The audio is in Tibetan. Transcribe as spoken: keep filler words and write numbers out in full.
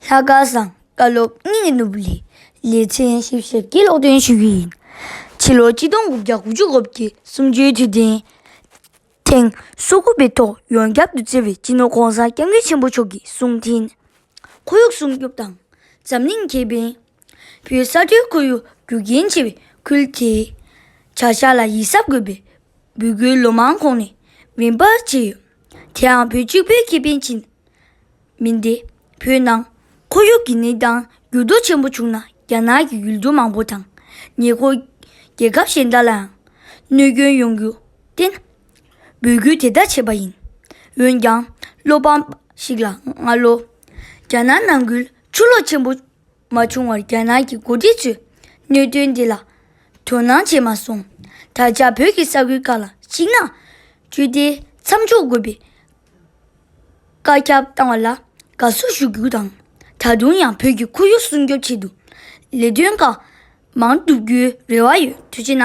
ལྷག་དཀར་བཟང་བཀའ་སློབ་སྙིང་གི་ནོར་བུ་ལས། ལེ་ཚན་བཞི་བཅུ་ཞེ་བརྒྱད་ཀློག་འདོན་ཞུ་རྒྱུ་ཡིན། ཕྱི་ལོ་ཆིག་སྟོང་དགུ་བརྒྱ་དགུ་བཅུ་གོ་བརྒྱད་གསུམ་བཅུའི་དུས་སྟོན། ཐེངས་སོ་དགུ་པའི་ཐོག་ཡོངས་ཁྱབ་ཏུ་བརྩི་བའི་སྤྱི་ནོར་གོང་ས་སྐྱབས་མགོན་ཆེན་པོ་མཆོག་གི་གསུང་འཕྲིན། ཁོར་ཡུག་སྲུང་སྐྱོབ་དང་འཛམ་གླིང་ཁེ་ཕན། བོད་ས་མཐོའི་ཁོར་ཡུག་རྒྱུ་རྐྱེན་ཆེ་བའི་ཁུལ་དེའི་བྱ་གཞག་ལ་ཡིད་གཟབ་དགོས་པའི་འབོད་སྐུལ་ལོ་མང་གོང་ནས་རིམ་པར་བྱས་ཡོད། དེའང་བོད་གཅིག་པུའི་ཁེ་ཕན་ཕྱིན་མིན་ཏེ། བོད་ནང་ཁོར་ཡུག་གི་གནས་སྟངས་འགྱུར་ལྡོག་ཆེན་པོ་བྱུང་ན། རྒྱ་ནག་གི་ཡུལ་གྲུ་མང་པོ་དང་ཉེ་འཁོར་རྒྱལ་ཁབ་གཞན་དག་ལའང་གནོད་སྐྱོན་ཡོང་རྒྱུར་བརྟེན། འབོད་སྐུལ་དེ་ལྟར་བྱས་པ་ཡིན། འོན་ཀྱང་། བློ་ཕམ་ཞིག་ལ་སྔ་ལོ། རྒྱ་ནག་ནང་ཁུལ་ཆུ་ལོག་ཆེན་པོ་མ་བྱུང་བར་རྒྱ་ནག་གི་འགོ་ཁྲིད་ཚོས་གནད་དོན་འདི་ལ་དོ་སྣང་བྱས་མ་སོང་། ད་ཆ་བོད་ཀྱི་ས་ཁུལ་ཁག་ལ་ཤིང་ནགས་ཆུ་དེ་མཚམས་འཇོག་དགོས་པའི་བཀའ་ཁྱབ་བཏང་བ་ལ་དགའ་བསུ་ཞུ་རྒྱུ་དང་། ད་དུང་ཡང་བོད་ཀྱི་ཁོར་ཡུག་སྲུང་སྐྱོབ་ཆེད་དུ་ལས་དོན་ཁག་མང་བསྒྲུབ་རྒྱུའི་རེ་བ་ཡོད། ཐུགས་རྗེ་གནང་།